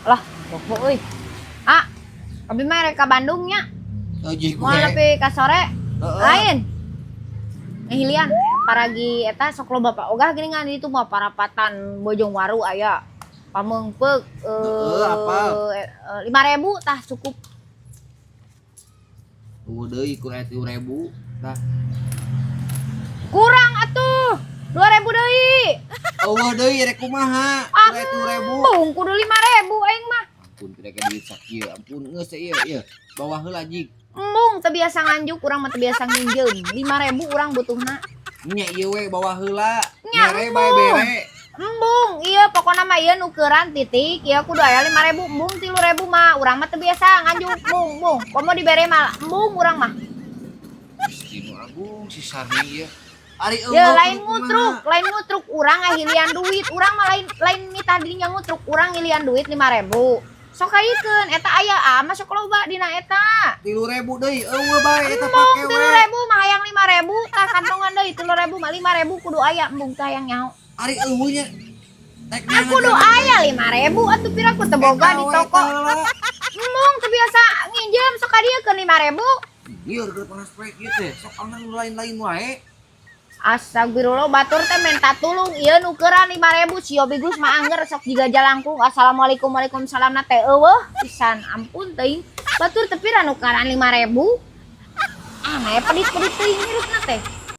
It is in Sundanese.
Lah, poho euy. Ah, abi mah rek ka Bandung nya. Oh, jig Moal nepi ka sore. Heeh. Lain. Ngahilian paragi eta sok loba pak ogah geuningan di ditu mah parapatan Bojong Waru aya. Pameungpeuk. Heeh, apal. 5.000 tah cukup. Eueuh deui kurang 3.000. Tah. Kurang atuh. 2.000 deui. Eueuh deui rek kumaha? Ah, Kurang 3.000. embung kudu 5.000 aing mah. Ampun rek duit sakieu. Ampun geus ieu ieu. Bawah heula jig. Embung teu biasa nganjuk, urang mah teu biasa nginjeum. 5.000 urang butuhna. Nya ieu we bawah heula. Nya, Mere bae embung. bere. Embung, iya pokokna mah ieu nukeran titik, ieu kudu aya 5.000, embung 3.000 mah urang mah teu biasa nganjuk, embung, embung. Komo dibere mah embung urang mah. Gusti nu agung si Sarni ieu. Ari Ya eueuh lain kudu ngutruk, kumaha? Lain ngutruk urang ngahilian duit, urang mah lain lain mitah dirinya ngutruk, urang ngilian duit 5.000. Sok hayeukeun eta aya ah mah sok loba dina eta. 3.000 deui eueuh bae eta Embung pake tilu we. ribu mah hayang 5.000 tah kantongan deui 3.000 mah 5.000 kudu aya embung teh hayang nyaho. Ari eueuh nya. Tek Ah kudu aya 5.000 atuh pira ku teu boga di toko. Embung teu biasa nginjem sok ka dieu keun 5.000. Lieur keur panas poe kieu teh. Sok angan nu lain-lain wae. Astagfirullah, batur teh minta tulung ieu nukeran 5.000 si Yobi Gus mah angger sok jiga jalangkung assalamualaikum waalaikumsalam na teh eueuh pisan, ampun teuing batur teh pira nukeran 5.000. Ah, mah pedit-pedit teuing hirupna teh.